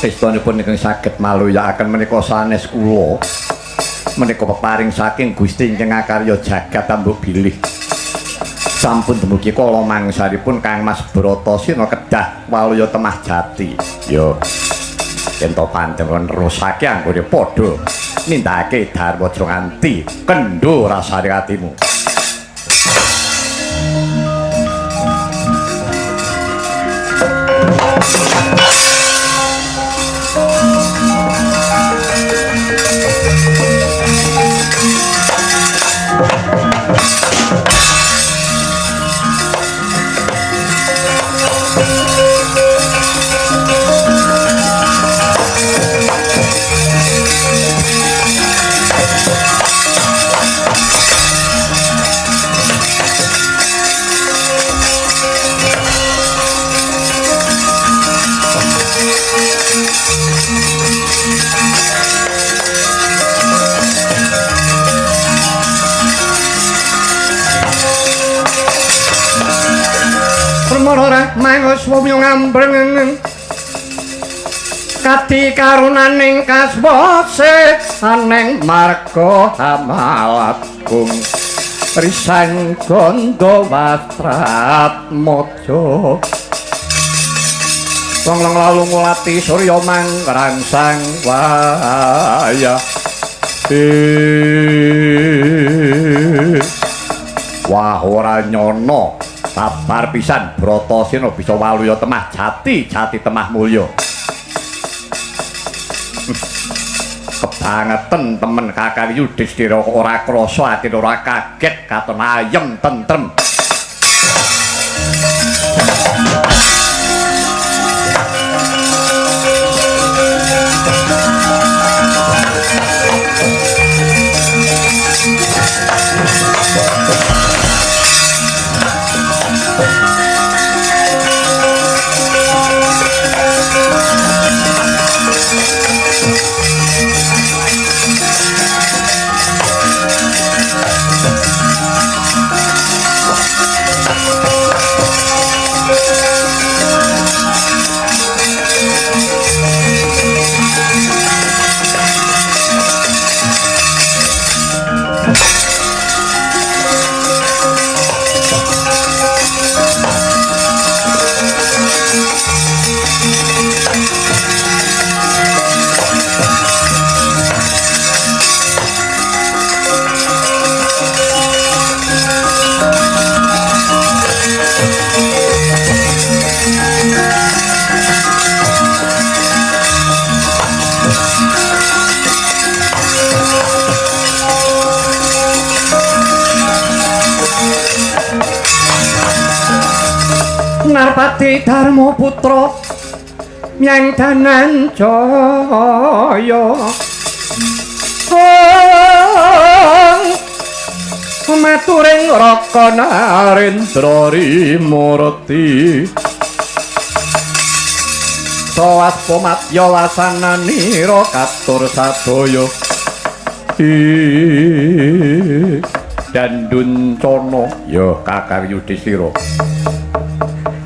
Estunipun ingkang saged maluyakaken menika sanes kula. Menika peparing saking Gusti ingkang ngakarya jagat ambuk bilih. Sampun dumugi kala mangsanipun Kang Mas Bratasena kedah waluya temah jati. Yo. Yen to panjenengan nerusake anggone padha nindakake dharma aja nganti kendho rasane atimu. Mangus wong ngambreng kadi karunaning kaswase aneng marga hamalagung risang gandha wastratmaja wong lang lalu ngulati surya mangrangsang waya. Wah ora nyono sabar pisan Bratasena bisa waluya temah jati, jati temah mulya. Kebangetan temen Kakang Yudhistira ora krasa atine ora kaget katon ayem tentrem. Narpati Dharma Putra Myang Dananjaya maturing Raka Narendra Rimurti sawaspa madya wasananira katur sadaya Danduncana ya Kakang Yudhistira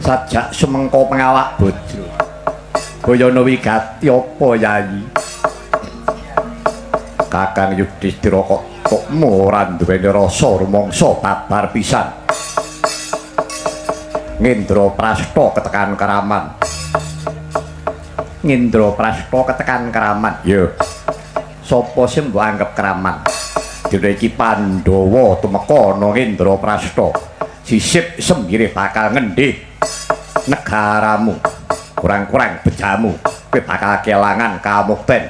sajak sumengko pengawak bojo Bayana wigati apa Yayi Kakang Yudhistira kok ora duweni rasa rumangsa babar pisan Ngendraprasta ketekan keraman Ngendraprasta ketekan keraman ya sapa sing mbok anggap keraman dene iki Pandhawa tumeka ana Ngendraprasta sisip sembire bakal ngendih negaramu kurang-kurang bejamu kowe bakal kelangan kamukten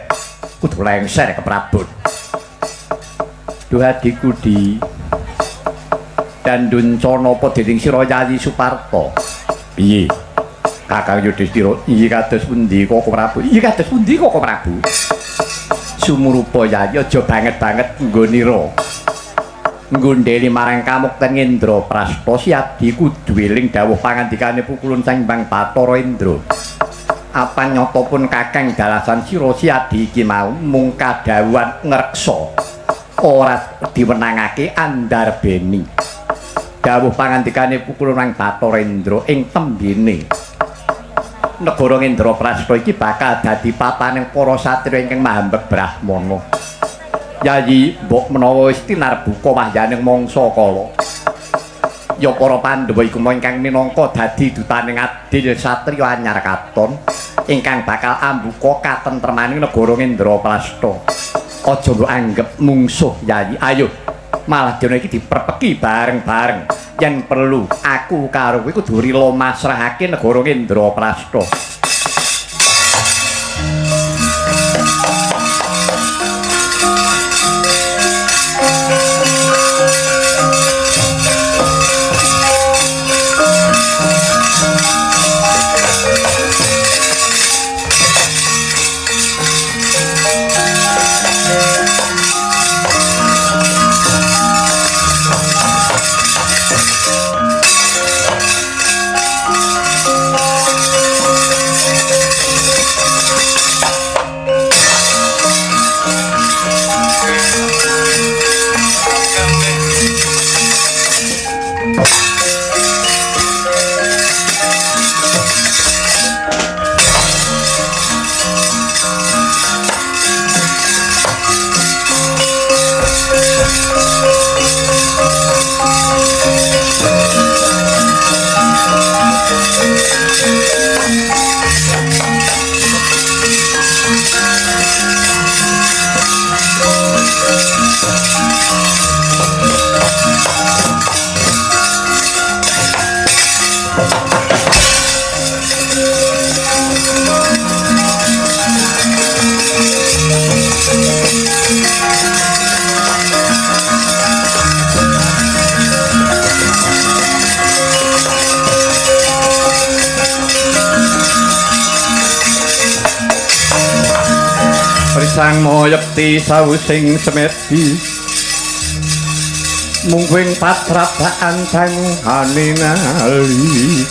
kudu lengser ke Prabon. Duh adhiku di Danduncana apa dening sira Yayi Suparta piye Kakang Yudhistira iki kados pundi Koko Prabu iki kados pundi Koko Prabu sumurupa Yayi aja banget-banget nggonira nggondheli marang kamukten Ngendraprasta si abdi kudu eling dawuh pangandikane pukulun Sang Hyang Bathara Indra apa nyata pun Kakang dalasan sira si abdi iki mau mung kadhawuhan ngreksa ora diwenangake andarbeni dawuh pangandikane pukulun Sang Bathara Indra ing tembene Negara Indraprasta iki bakal dadi papaning para satriya ingkang mahambek brahmana. Yayi, mbok menawa wis tinarbuka wahyaning mangsa kala. Ya para Pandhawa iku ingkang minangka dadi dutaning adil satriya anyar katon ingkang bakal ambuka katentremaning negara Indraprasta. Aja mbok anggep mungsuh, Yayi. Ayo, malah dina iki diperpeki bareng-bareng. Yen perlu aku karo kowe kudu rila masrahake negara Indraprasta. Sang Moyekti sawusing semedi mungguing patrapaan dangu haningali.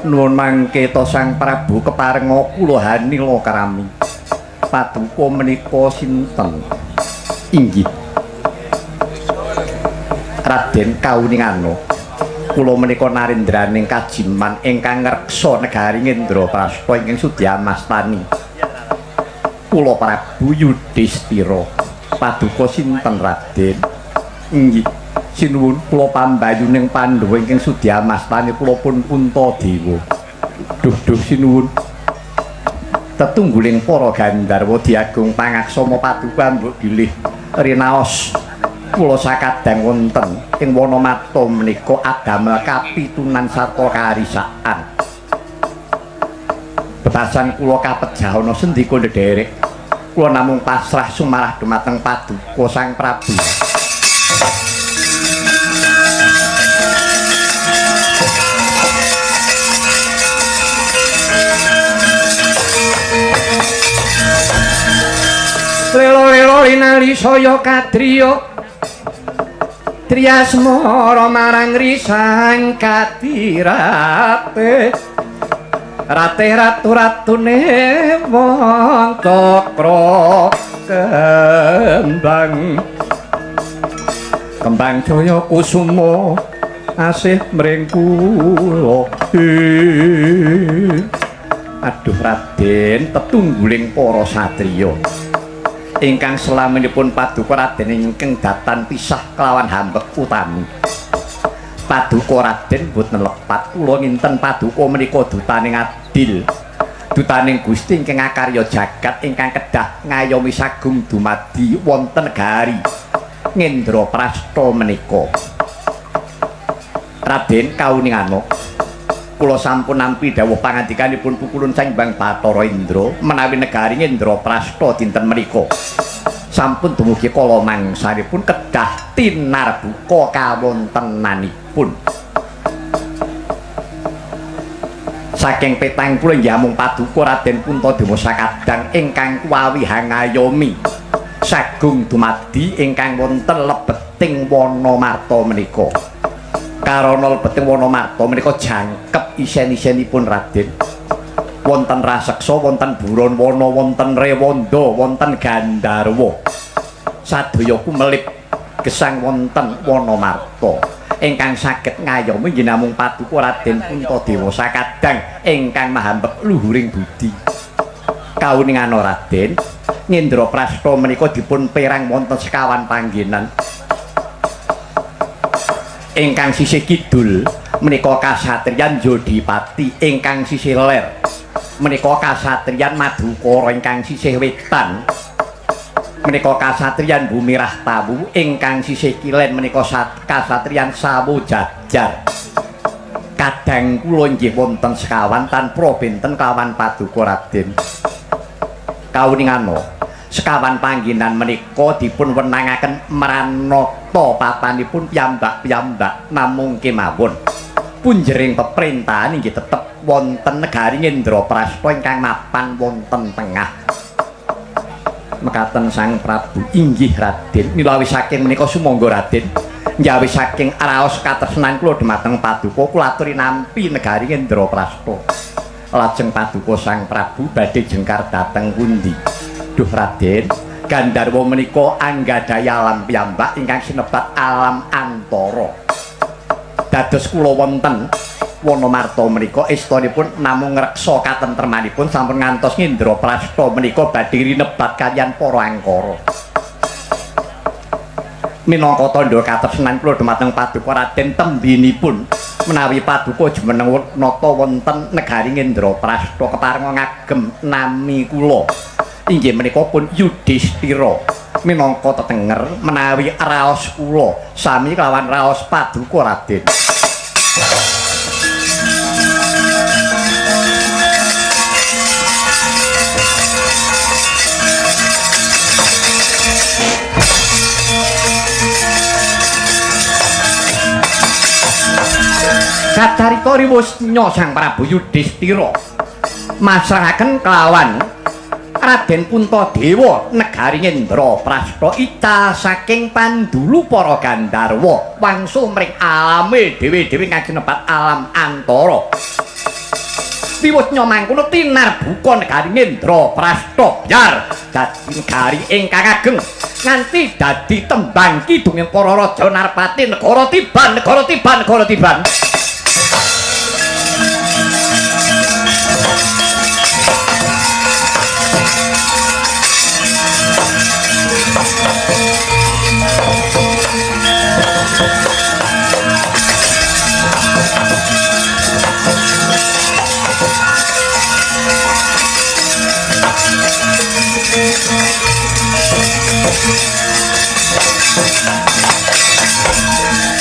Nuwun mangke to Sang Prabu keparenga kula hanila karami. Paduka menika sinten? Inggih Raden Kauningana. Kula menika narendraning kajiman ingkang ngreksa negari Indraprasta ingkang sudi amastani. Kula Prabu Yudhistira. Paduka sinten Raden? Inggih, sinuwun kula pambayuning Pandhawa ingkang sudi amastani kula pun Puntadewa. Duh duh sinuwun. Tetungguling para gandharwa diagung pangaksama paduka mbok bilih rinaos kula sakadang wonten ing Wanamarta menika adamel kapitunan sarta karisaan. Bebasan kula kapejahana sendika ndherek. Kula namung pasrah sumarah dumateng paduka Sang Prabu. Lelo-lelo linali saya kadriya Triasmara marang risang katirate rateh ratu-ratune wong cakra kembang kembang jaya kusuma asih mring kula. Aduh Raden, tetungguling para satriya ingkang selaminipun paduka Raden ingkang datan pisah kelawan hambek utami. Paduka Raden boten lepat, kula nginten paduka menika dutaning adil, dutaning Gusti ingkang akarya jagat ingkang kedah ngayomi sagung dumadi wonten negari Indraprasta menika. Raden Kauningana, kula sampun nampi dawuh pangandikanipun pukulun Sang Hyang Bathara Indra menawi negari Indraprasta dinten menika sampun dumugi kala mangsanipun kedah tinarbuka kawontenanipun. Saking 70 inggih amung paduka Raden Puntadewa sakadang ingkang kuwawi hangayomi sagung dumadi ingkang wonten lebeting Wanamarta menika. Karana lebeting Wanamarta menika jangkep isen-isenipun Raden. Wonten raseksa, wonten buron wana, wonten rewanda, wonten gandharwa. Sadaya kumelip gesang wonten Wanamarta. Ingkang saged ngayomi nggih namung Paduka Raden Puntadewa sakadang ingkang mahambek luhuring budi. Kauningana Raden, Ngendraprasta menika dipun perang wonten sekawan panggenan. Ingkang sisih kidul menika kasatriyan Jodipati, ingkang sisih ler menika kasatriyan Madukara, ingkang sisih wetan menika kasatriyan Bumi Rahtawu, ingkang sisih kilen menika kasatriyan Sawo Jajar. Kadang kula inggih wonten sekawan tanpa benten kawan Paduka Raden. Kauningana sekawan panggenan menika dipun wenangaken mranata papanipun piyambak-piyambak, namung kemawon punjering peperintahan inggih tetep wonten negari Ngendraprasta ingkang mapan wonten tengah. Mekaten Sang Prabu, inggih Raden, milawi saking menika sumangga Raden, njawi saking raos katresnan kula dhumateng Paduka kula aturi nampi negari Ngendraprasta. Lajeng Paduka Sang Prabu badhe jengkar dhateng pundi? Duh Raden, Gandharwa menika anggadhahi alam piyambak ingkang sinebat alam antara. Dados kula wonten Wanamarta menika estunipun namung ngreksa katentremanipun sampun ngantos Ngendraprasta menika badhe rinebat kaliyan para angkara. Minangka tandha katresnan kula dhumateng Paduka Raden, tembinipun menawi Paduka jumeneng nata wonten negari Ngendraprasta keparenga ngagem nami kula inggih menika pun Yudhistira minangka tetenger menawi raos kula sami kelawan raos Paduka Raden. Kacarita riwusnya Sang Prabu Yudhistira masrahaken kelawan Raden Puntadewa negari Ngendraprasta ical saking pandulu para gandharwa wangsul mring alame dhewe-dhewe kang sinebat alam antara. Wiwusnya mangkono tinarbuka negari Ngendraprasta byar dadi negari ingkang ageng nganti dadi tembang kidunging para raja narpati negara tiban, negara tiban, negara tiban.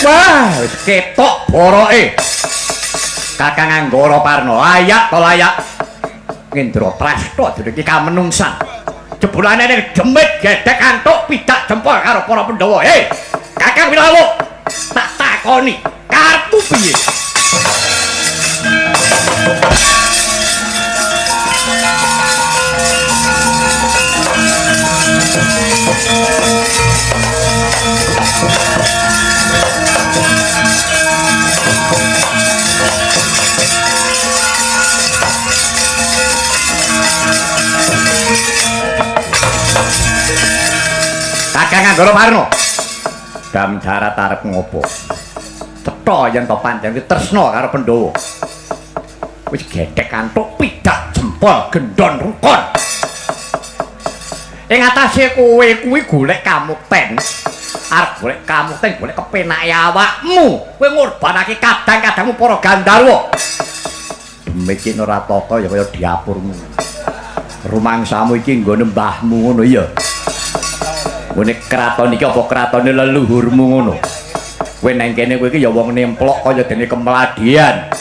Wah, wis ketok boroke. Kakang Anggara Parna, layak to layak. Ngendraprasta jenenge kamenungsan. Jebulane ning demit gedhek antuk pidak jempol karo para Pandhawa. Hei, Kakang Wilawuk, tak takoni, karepmu piye? Kakang Anggara Parna, dam darat arep ngopo? Cetha yen to pancen tresna karo Pandhawa. Wis gedhek antuk pidak jempol gendon rukun. Ing atase kowe kuwi golek kamukten. Arep golek kamukten golek kepenake awakmu. Kowe ngorbanake kadang-kadangmu para gandharwa. Demikien ora tata ya kaya diapurmu. Rumangsamu iki nggone mbahmu ngono ya. Ngene kraton iki apa kratone leluhurmu ngono. Kowe nang kene kowe iki ya wong nemplok kaya dene kemladian.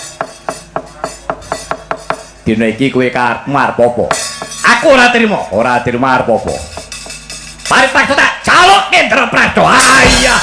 Dina iki kowe karepmu arep apa? Aku ora trima, ora trima arep apa? Paripaksa tak jaluk Ngendraprasta. Ayah.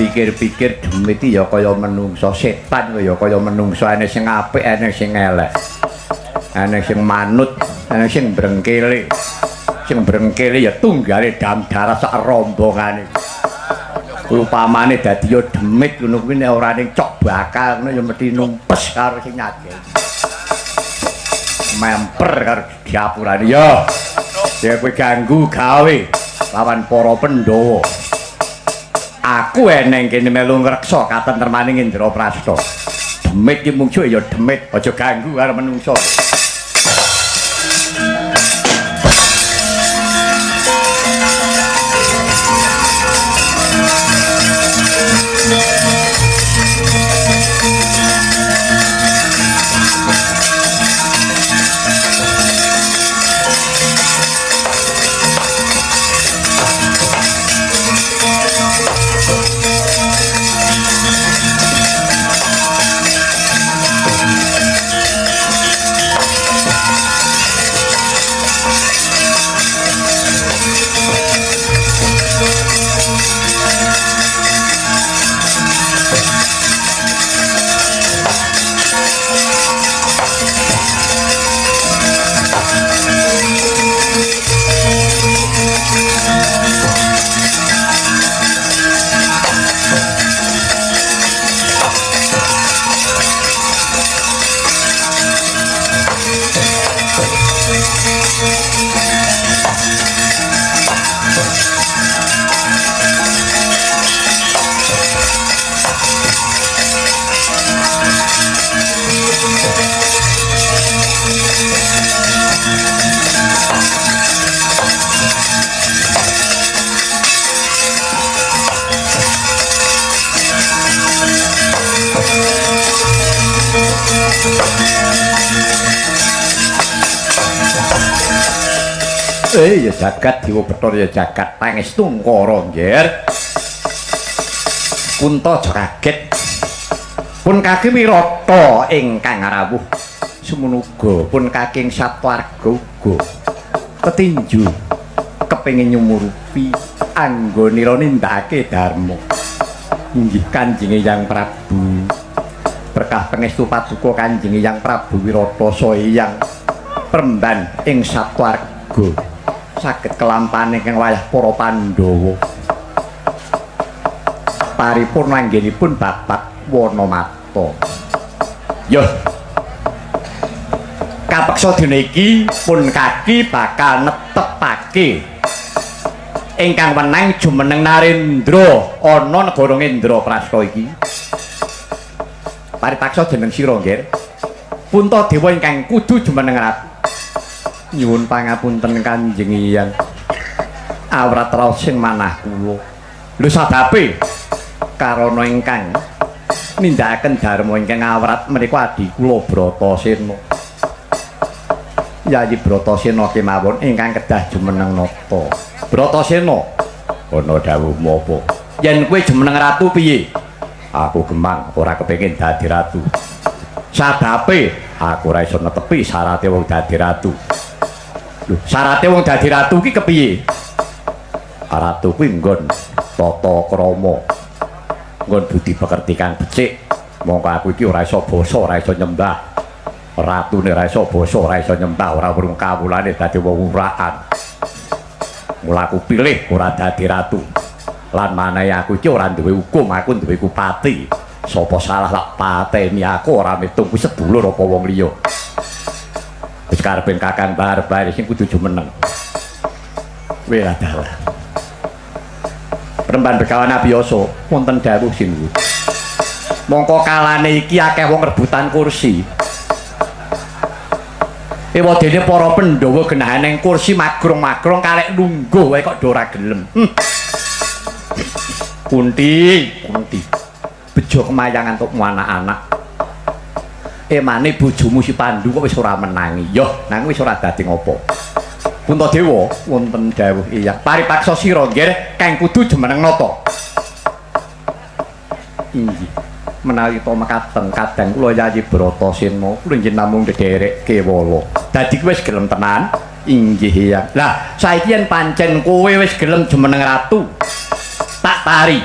Dipikir-pikir demit ya kaya menungso, setan ya kaya menungso, ana sing apik, ana sing elek. Ana sing manut, ana sing brengkele. Sing brengkele ya tunggale dam darah sak rombongane. Upamane dadi ya demit ngono kuwi nek ora ning cok bakal ngono ya mesti numpes karo sing nyajeni. Memper karo diapurane ya. Ya kowe ganggu gawe lawan para Pandhawa. Aku eneng kene melu ngreksa katentremaning Indraprasta. Demit ki mungsuh ya demit, aja ganggu karo menungso. Ya jagat Dewa Bathara ya jagat pangestu ngkara nggih. Kunta aja kaget. Pun kaki Wirata ingkang rawuh semono uga pun kaking Satwarga uga ketinju kepengin nyumurupi anggonira nindakake dharma. Inggih Kanjeng Hyang Prabu. Berkah pangestu paduka Kanjeng Hyang Prabu Wirata saha Hyang Premban ing Satwarga saged kelampahan ingkang wayah para Pandhawa. Paripurna anggenipun babat Wanamata. Yo. Kapeksa dina iki pun kaki bakal netepake ingkang wenang jumeneng Narendra ana negara Indraprasta iki. Paripaksa jeneng sira, Nggir. Puntadewa ingkang kudu jumeneng ratu. Nyuwun pangapunten Kanjeng Hyang. Awrat raos sing manah kula. Lho sababe karana ingkang nindakaken dharma ingkang awrat menika adi kula Bratasena. Yayi Bratasena kemawon ingkang kedah jumeneng nata. Bratasena, ana dawuhmu apa? Yen kowe jumeneng ratu piye? Aku gemang ora kepengin dadi ratu. Sababe aku ora iso netepi syarate wong dadi ratu. Lho, syarate wong dadi ratu ki kepiye? Ratu kuwi nggon tata krama, nggon budi pekerti kang becik. Mongko aku iki ora iso basa, ora iso nyembah. Ratune ora iso basa, ora iso nyembah, ora wurung kawulane dadi wong urakan. Mula aku pilih ora dadi ratu. Lan manahe aku iki ora duwe hukum, aku duwe kupati. Sapa salah tak pateni aku ora mitung kuwi sedulur apa wong liya. Wis karepe Kakang Barbar sing kudu jumeneng. Kowe adalah Premban Begawan Abiyasa wonten dawuh sinuwun. Mongko kalane iki akeh wong rebutan kursi. Ewadene para Pandhawa genahan ning kursi magrong-magrong karek lungguh wae kok do ora gelem. Kunti, Kunti. Bejo kemayangan entukmu anak-anak. Emane bojomu si Pandu kok wis ora menangi. Yoh, nang wis ora dadi ngopo. Puntadewa wonten dawuh iya. Paripaksa sira nggih kang kudu jumeneng nata. Inggih. Menawi to mekaten kadang kula Yayi Bratasena kula nggih namung ndherek kewala. Dadi kowe wis gelem tenan? Inggih iya. Lah saiki yen pancen kowe wis gelem jumeneng ratu, tak tari.